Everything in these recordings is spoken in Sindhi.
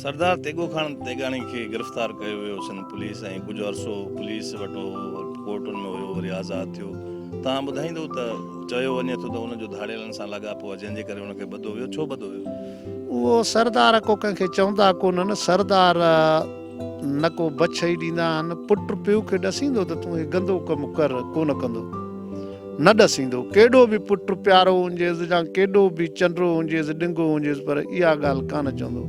سردار تيغو خان تيغاڻي کي گرفتار ڪيو ويو سنڌ پوليس ۽ ڪجهه عرصو پوليس وٽ هو ڪورٽن ۾ هيو وري آزاد ٿيو توهان ٻڌائيندو ته چيو وڃي ٿو ته ان جو ڌاڙيلن سان لاڳاپو آهي جنهن جي ڪري ان کي ٻڌو ويو ڇو ٻڌو ويو؟ اهو سردار ڪو ڪنهن کي چوندا ڪونهن سردار نه ڪو بڇ ئي ڏيندا آهن پٽ پيء کي ڏسيندو ته تون هي گندو ڪم ڪر ڪونه ڪندو. نه ڏسيندو. ڪيڏو به پٽ پيارو هجيس يا ڪيڏو به چنڊو هجيس، ڏنگو هجيس پر اها ڳالهه ڪانه چوندو.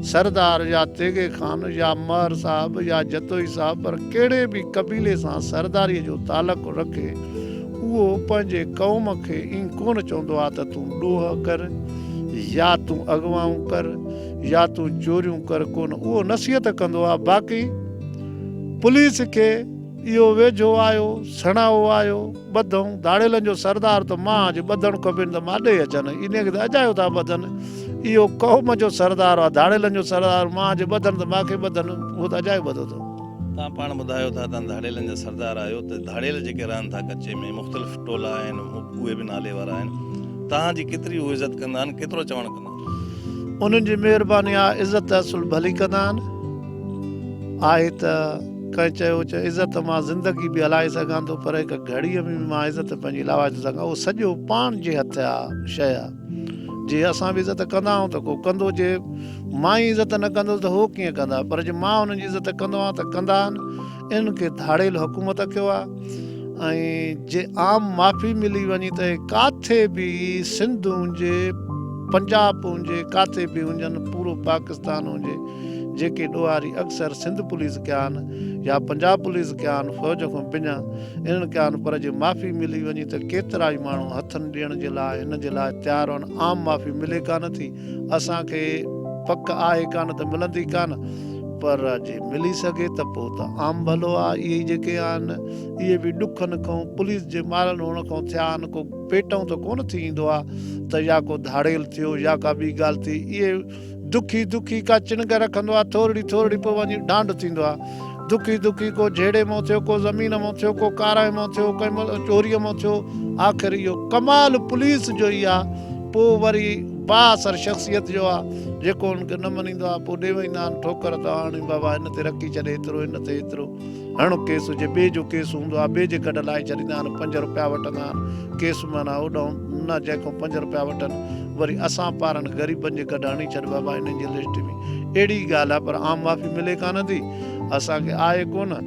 سردار يا تيغي خان يا مهر صاحب يا جتوئي صاحب پر ڪهڙي به قبيلي سان سرداريء جو تعلق رکي اهو پنهنجي قوم کي ائين ڪونه چوندو آهي ته تون ڏوهه ڪر يا تون اغوائون ڪر يا تون چوريون ڪر ڪونه اهو نصيحت ڪندو آهي باقي پوليس کي اهو ويجهو آيو، سڻائو آيو، ٻڌئون، ڌاڙيلن جو سردار ته مان آهيان، جي ٻڌڻ کپين ته ماڏي اچن، انهيء کي ته اجايو ٿا ٻڌن، اهو قوم جو سردار آهي، ڌاڙيلن جو سردار مان آهيان، جي ٻڌن ته مان کي ٻڌن، اهو ته اجايو ٻڌو اٿئون. توهان پاڻ ٻڌايو ٿا ته ڌاڙيلن جا سردار آهيو ته ڌاڙيل جيڪي رهن ٿا ڪچي ۾ مختلف ٽولا آهن اهي به نالي وارا آهن توهان جي ڪيتري هو عزت ڪندا آهن ڪيترو چوڻ ڪندا آهن؟ انهن جي مهرباني آهي عزت اصل ڀلي ڪندا آهن، آهي ته ڪنهن چيو چه عزت مان زندگي به هلائي سگهان ٿو پر هڪ گهڙيء ۾ به مان عزت پنهنجي لاوائي ٿو سگهان اهو سڄو پاڻ جي هٿ آ شيء آ جي اسان به عزت ڪندا آهيون ته ڪو ڪندو جي مان ئي عزت نه ڪندس ته هو ڪيئن ڪندا پر جي مان انهن جي عزت ڪندو آهيان ته ڪندا آهن انهن کي ڌاڙيل حڪومت ڪيو آ ۽ جي عام معافي ملي وڃي ته ڪاٿي به سنڌ هجي پنجاب هجي ڪاٿي به هجن پورو پاڪستان هجي جيڪي ڏوهاري اڪثر سنڌ پوليس ڪيا آهن يا پنجاب پوليس ڪيا آهن فوج کان بنا انهن ڪيا آهن پر جي معافي ملي وڃي ته ڪيترائي ماڻهو هٿن ڏيڻ جي لاء هن جي لاء تيار آهن عام معافي ملي ڪانه ٿي اسان کي پڪ آهي ڪانه ته ملندي ڪانه پر جي ملي سگهي ته پوء ته عام ڀلو آهي اهي جيڪي آهن اهي به ڏکن کان پوليس جي مارن هئڻ کان ٿيا آهن ڪو پيٽئون ته ڪونه ٿي ايندو آهي ته يا ڪو ڌاڙيل ٿيو يا ڪا ٻي ڳالهه ٿي اهي دکي دکي ڪا چڻگ رکندو آ، ٿورڙي ٿورڙي پوء وڃي ڍانڍ ٿيندو آ. دکي دکي ڪو جهيڙي مون ٿيو، ڪو زمين مون ٿيو، ڪو ڪارائي مون ٿيو، ڪنهن چوريء مون ٿيو. آخر اهو ڪمال پوليس جو ئي آ، پوء وري بااثر شخصيت جو آ، جيڪو ان کي نه مڃيندو آ، پوء ڏي ويندا آهن ٺوڪر ته هاڻي بابا هن تي رکي ڇڏ ايترو، هن تي ايترو. هڻ ڪيس هجي، ٻئي جو ڪيس هوندو آ، ٻئي جي ڪڍ لائي ڇڏيندا آهن، پنج روپيا وٺندا آهن، ڪيس معنيٰ اوڏانهن نه جنهن کان پنج روپيا وٺن، وري اسان پارن غريبن جي ڪڍ هڻي ڇڏ بابا انهن جي لسٽ ۾. اهڙي ئي ڳالهه آ پر عام معافي ملي ڪانه ٿي، اسان کي آهي ڪونه،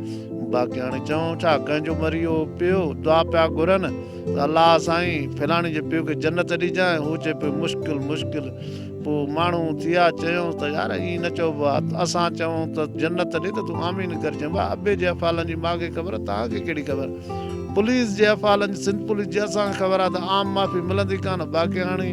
باقي هاڻي چئون ڇا، ڪنهن جو مري ويو پيو دعا پيا گهرن ته الله سائين فلاڻي جي پيء کي جنت ڏجانء، هو چئي پيو مشڪل مشڪل. پوء ماڻهو اٿيا، چيائونس ته يار ائين نه چئبو آ، اسان چئون ته جنت ڏي ته تون آمين ڪر، چيائين ڀاء ابي جي افعالن جي مان کي خبر توهان کي ڪهڙي خبر، پوليس جي افعالن جي سنڌ پوليس جي اسان کي خبر آ ته عام معافي ملندي ڪانه، باقي هاڻي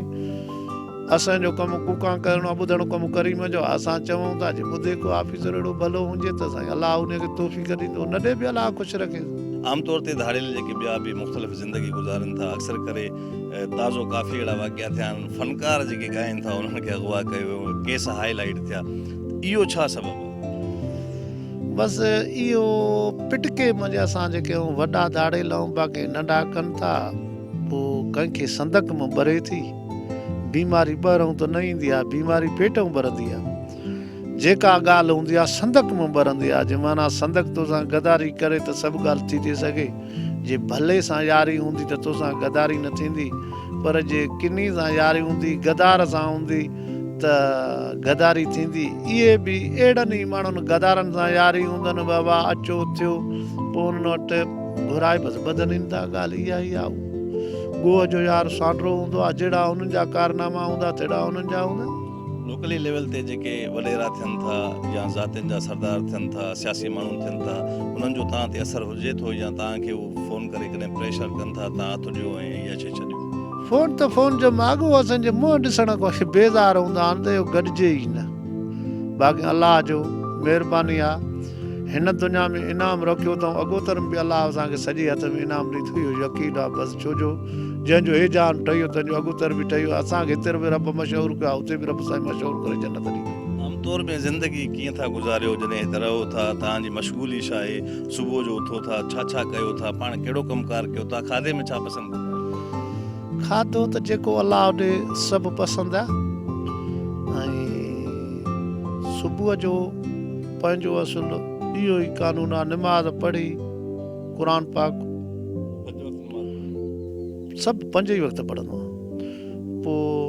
اسان جو ڪم ڪوڪان ڪرڻو آ، ٻڌڻ ڪم ڪريم جو آ، اسان چئون ٿا جي ٻڌي ڪو آفيسر اهڙو ڀلو هجي ته سائين الله انهي کي توفيق ڏيندو، نه ڏي به الله خوش رکيس. عام طور تي ڌاڙيل جيڪي ٻيا به مختلف زندگي گذارين ٿا اڪثر ڪري تازو ڪافي اهڙا واقعا ٿيا آهن فنڪار جيڪي ڳائين ٿا انهن کي اغوا ڪيو ويو ڪيس هائي لائيٽ ٿيا اهو ڇا سبب آهي؟ بس اهو پٽڪي منجهه اسان جيڪي آهيون وڏا ڌاڙيل آهيون باقي ننڍا ڪن ٿا پوء ڪنهن کي صندق مان ٻري ٿي بيماري ٻهرئون ته نه ايندي آهي بيماري پيٽئون ٻرندي آهي جيڪا ڳالهه هوندي آهي صندق مان ٻرندي آهي جي معنيٰ صندق توسان غداري ڪري ته سڀ ڳالهه ٿي ٿي سگهي جي ڀلي سان ياري هوندي ته توسان غداري نه ٿيندي، پر جي ڪني سان ياري هوندي، غدار سان هوندي ته غداري ٿيندي. اهي به اهڙن ئي ماڻهن غدارن سان ياري هوندن، بابا اچو ٿيو، پوء انهن وٽ گهرائي بس ٻڌن ئي نٿا. ڳالهه اها ئي آهي. ڳوهه جو يار سانڍرو هوندو آهي، جهڙا انهن جا ڪارناما هوندا، تهڙا انهن جا هوندا. لوڪلي ليول تي جيڪي وڏيرا ٿين ٿا يا ذاتين جا سردار ٿين ٿا سياسي ماڻهو ٿين ٿا انهن جو توهان تي اثر هجي ٿو يا توهان کي هو فون ڪري ڪڏهن پريشر ڪن ٿا توهان هٿ ڏيو ۽ اها شي ڇڏيو. فون ته فون جو ماڳ هو اسان جي منهن ڏسڻ کان بيزار هوندا آهن ته اهو گڏجي ئي نه باقي الله جو مهرباني آ هن دنيا ۾ انعام رکيو اٿئون اڳوتر ۾ به الله اسان کي سڄي هٿ ۾ انعام ڏيندو اهو يقين آ بس ڇو جو جنهن جو هي جهان ٺهيو تنهن جو اڳوتر به ٺهيو. اسان کي هتي به رب مشهور ڪيو آهي، اتي به رب سائين مشهور ڪري جنت ڏيندو. عام طور ۾ زندگي ڪيئن ٿا گذاريو جڏهن هت رهو ٿا توهان جي مشغولي ڇا آهي صبح جو اٿو ٿا ڇا ڇا ڪيو ٿا پاڻ ڪهڙو ڪم ڪار ڪيو ٿا کاڌي ۾ ڇا پسند ڪندا آهيو. کاڌو ته جيڪو الله ڏي سڀ پسند آهي ۽ صبح جو پنهنجو اصل اهو ئي قانون آ نماز پڙهي قرآن پاڪ سڀ پنج ئي وقت پڙهندو آهيان پوء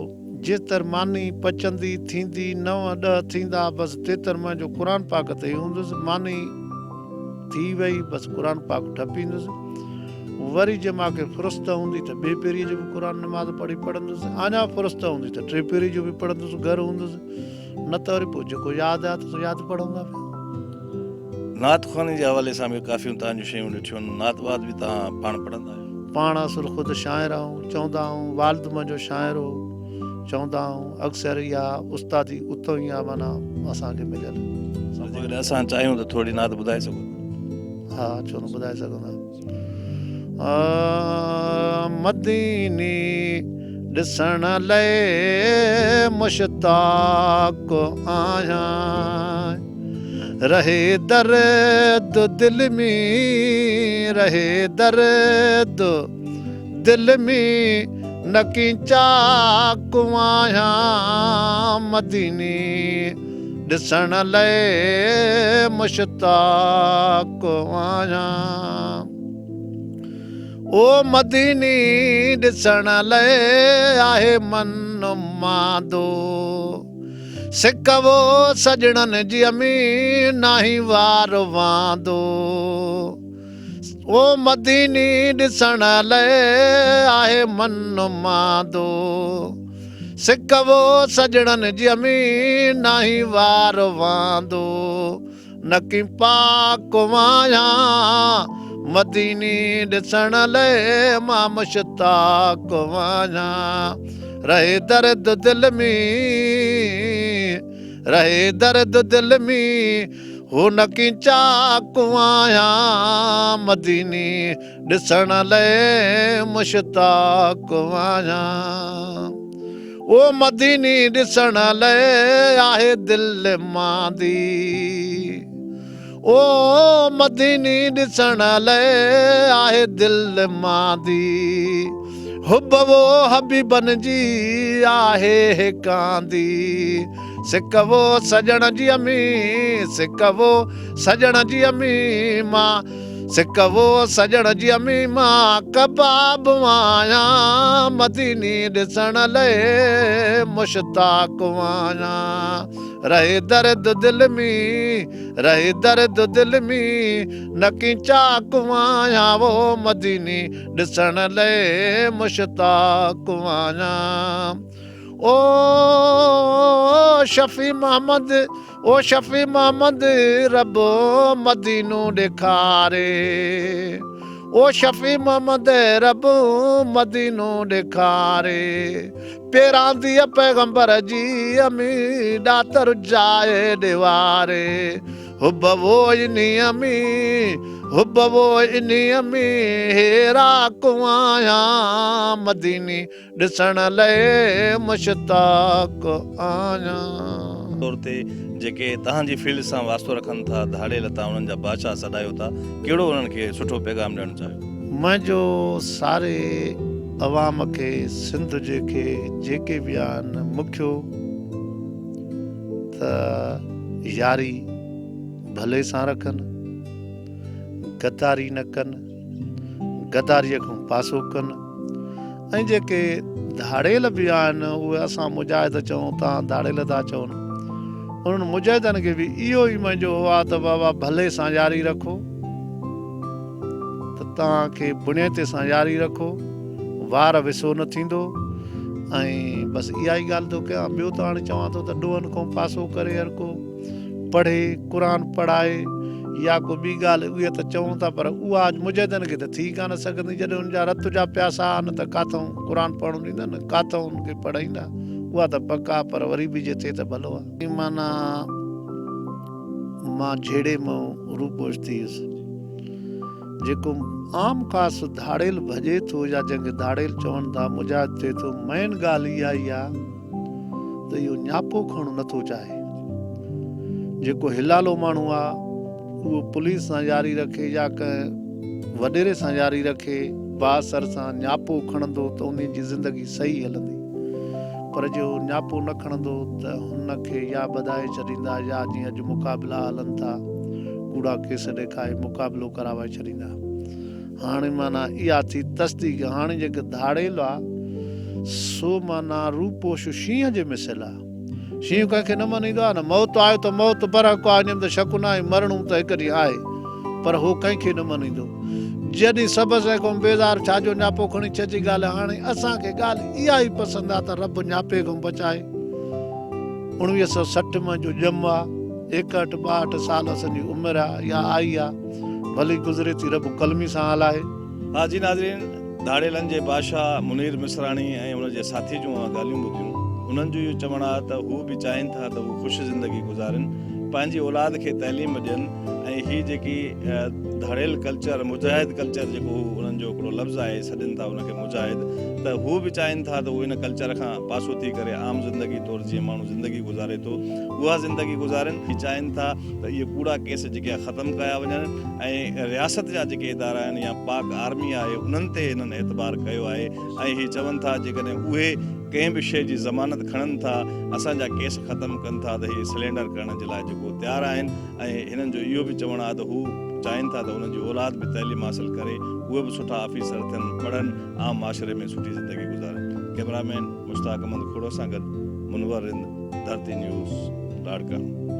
جيتر ماني پچندي ٿيندي نو ڏهه ٿيندا بس تيتر منهنجو قرآن پاڪ تي ئي هوندس ماني ٿي وئي بس قرآن پاڪ ٺپيندس وري جي مان کي فرصت هوندي ته ٻي پيريء جو به قرآن نماز پڙهي پڙهندس اڃا فرصت هوندي ته ٽي پيري جو به پڙهندس گهر هوندس نه ته وري پوء جيڪو ياد آيو ته سو ياد پڙهندا پيا. نعت خواني جي حوالي سان به ڪافيون توهان جون شيون ڏٺيون آهن، نعت وات به توهان پاڻ پڙهندا آهيو؟ پاڻ اصل خود شاعر آهيون، چوندا آهيون والد منهنجو شاعر هو، چوندا آهيون اڪثر اها استادي اتان ئي آهي معنيٰ اسان کي مليل. جيڪڏهن اسان چاهيون ته ٿوري نعت ٻڌائي سگهو ٿا؟ ها ڇو نه ٻڌائي سگهندا. مديني ڏسڻ لئي مشتاق آهيان رهي درد دل ۾ رهي درد دل ۾ نڪي چاڪ آهيان مديني ڏسڻ لئي مشتاق آهيان او مديني ڏسڻ لئي آهي من ماندو سڪوو سڄڻن جي امين ناهي وار واندو او مديني ڏسڻ لئي آهي من ماندو سڪوو سڄڻن جي امين ناهي وار واندو نڪي پاڪ آهيان مديني ڏسڻ لئي مان مشتاق آهيان رهي درد دل ۾ رهي درد دل ۾ هو نڪي چاڪ آهيان مديني ڏسڻ لئي مشتاق آهيان او مديني ڏسڻ لئي آهي دل ماندي او مديني ڏسڻ لئي آهي دل ماندي حب وو حبيبن جي آهي هيڪاندي سڪ وو سڄڻ جي امي سڪ وو سڄڻ جي امي مان سڪ وو سڄڻ جي امي مان ڪباب آهيان مديني ڏسڻ لئي مشتاق آهيان رهي درد دل ۾ رهي درد دل ۾ نڪي چاڪ آهيان وو مديني ڏسڻ لئي مشتاق آهيان او شفيع محمد او شفيع محمد رب مدينو ڏيکاري او شفيع محمد رب مدينو ڏيکاري پيرانديء پيغمبر جي امي ڏاتر جاء ڏيواري حب وو انهيء ۾، حب وو انهيء ۾، هيرا ڪنوايان مديني ڏسڻ لئي مشتاق آهيان. طور تي جيڪي توهان جي فيلڊ سان واسطو رکن ٿا ڌاڙيل توهان انهن جا بادشاهه سڏايو ٿا ڪهڙو انهن کي سٺو پيغام ڏيڻ چاهيو. منهنجو ساري عوام کي سنڌ جي کي جيڪي به آهن مکيو ته ياري ڀلي سان رکن غداري نه ڪن غداريء کان پاسو ڪن ۽ جيڪي ڌاڙيل به آهن اهي اسان مجاهد چئون توهان ڌاڙيل ٿا چون انهن مجاهدن کي به اهو ئي منهنجو هو آهي ته بابا ڀلي سان ياري رکو ته توهان کي بڻيتي سان ياري رکو وار وسو نه ٿيندو ۽ بس اها ئي ڳالهه ٿو ڪيان ٻيو ته هاڻي چوان ٿو ته ڏوهن کان پاسو ڪري هر ڪو پڙهي، قرآن پڙهائي يا ڪو ٻي ڳالهه اهي ته چئون ٿا پر اها اڄ مجاهدن کي ته ٿي ڪانه سگهندي جڏهن انهن جا رت جا پياسا آهن ته ڪاٿئون قرآن پڙهڻ ڏيندا نه ڪاٿئون انهن کي پڙهائيندا اها ته پڪ آهي پر وري به جي ٿئي ته ڀلو آهي. معنيٰ مان جهيڙي مان روپوش ٿي ويس. جيڪو عام خاص ڌاڙيل ڀڄي ٿو يا جنهن کي ڌاڙيل چون ٿا مجاهد ٿئي ٿو مين ڳالهه اها ئي آهي ته اهو نياپو کڻڻ نه ٿو چاهي. جيڪو حلالو ماڻهو آ اهو پوليس سان ياري رکي يا ڪنهن وڏيري سان ياري رکي بااثر سان نياپو کڻندو ته انهي جي زندگي صحيح هلندي. پر جي هو نياپو نه کڻندو ته هن کي يا ٻڌائي ڇڏيندا يا جيئن اڄ مقابلا هلن ٿا ڪوڙا ڪيس ڏيکائي مقابلو ڪراوائي ڇڏيندا. هاڻي معنيٰ اها ٿي تصديق هاڻي جيڪي ڌاڙيل آ سو معنيٰ روپوش شينهن جي مثل آ. شينهن ڪنهن کي نه مڃيندو آهي نه موت آيو ته موت برحق آهي ان ۾ ته شڪ ناهي مرڻو ته هڪ ڏينهن آهي پر هو ڪنهن کي نه مڃيندو جڏهن سڀ شيء کان بيزار ڇا جو نياپو کڻي ڇڏجي ڳالهه هاڻي اسان کي ڳالهه اها ئي پسند آهي ته رب نياپي کان بچائي 1960 منهنجو ڄم آ ايڪهٺ ٻاهٺ سال اسان جي عمر آ يا آئي آ ڀلي گذري ٿي رب قلمي سان هلائي. ها جي ناظرين ڌاڙيلن جي بادشاهه منير مصراڻي ۽ ان جي ساٿي جون اوهان ڳالهيون ٻڌيون. انهن جو اهو چوڻ آهي ته هو به چاهين ٿا ته هو خوش زندگي گذارين، پنهنجي اولاد کي تعليم ڏين ۽ هي جيڪي ڌاڙيل ڪلچر، مجاهد ڪلچر جيڪو هو انهن جو هڪڙو لفظ آهي سڏين ٿا ان کي مجاهد ته هو به چاهين ٿا ته هو ان ڪلچر کان پاسو ٿي ڪري عام زندگي طور جيئن ماڻهو زندگي گذاري ٿو اها زندگي گذارين. هي چاهين ٿا ته اهي ڪوڙا ڪيس جيڪي آهي ختم ڪيا وڃن ۽ رياست جا جيڪي ادارا آهن يا پاڪ آرمي آهي انهن تي هنن اعتبار ڪيو آهي ۽ هي چون ٿا جيڪڏهن اهي ڪنهن به شيء جي ضمانت کڻن ٿا اسان جا ڪيس ختم ڪن ٿا ته هي سلينڊر ڪرڻ جي لاء جيڪو تيار آهن ۽ هنن جو اهو به چوڻ آهي ته هو چاهين ٿا ته انهن جي اولاد به تعليم حاصل ڪري اهي به سٺا آفيسر ٿين پڙهن عام معاشري ۾ سٺي زندگي گذارن ڪئميرا مين مشتاق احمد کوڙو سان گڏ منور رند ڌرتي نيوز لاڙڪاڻو.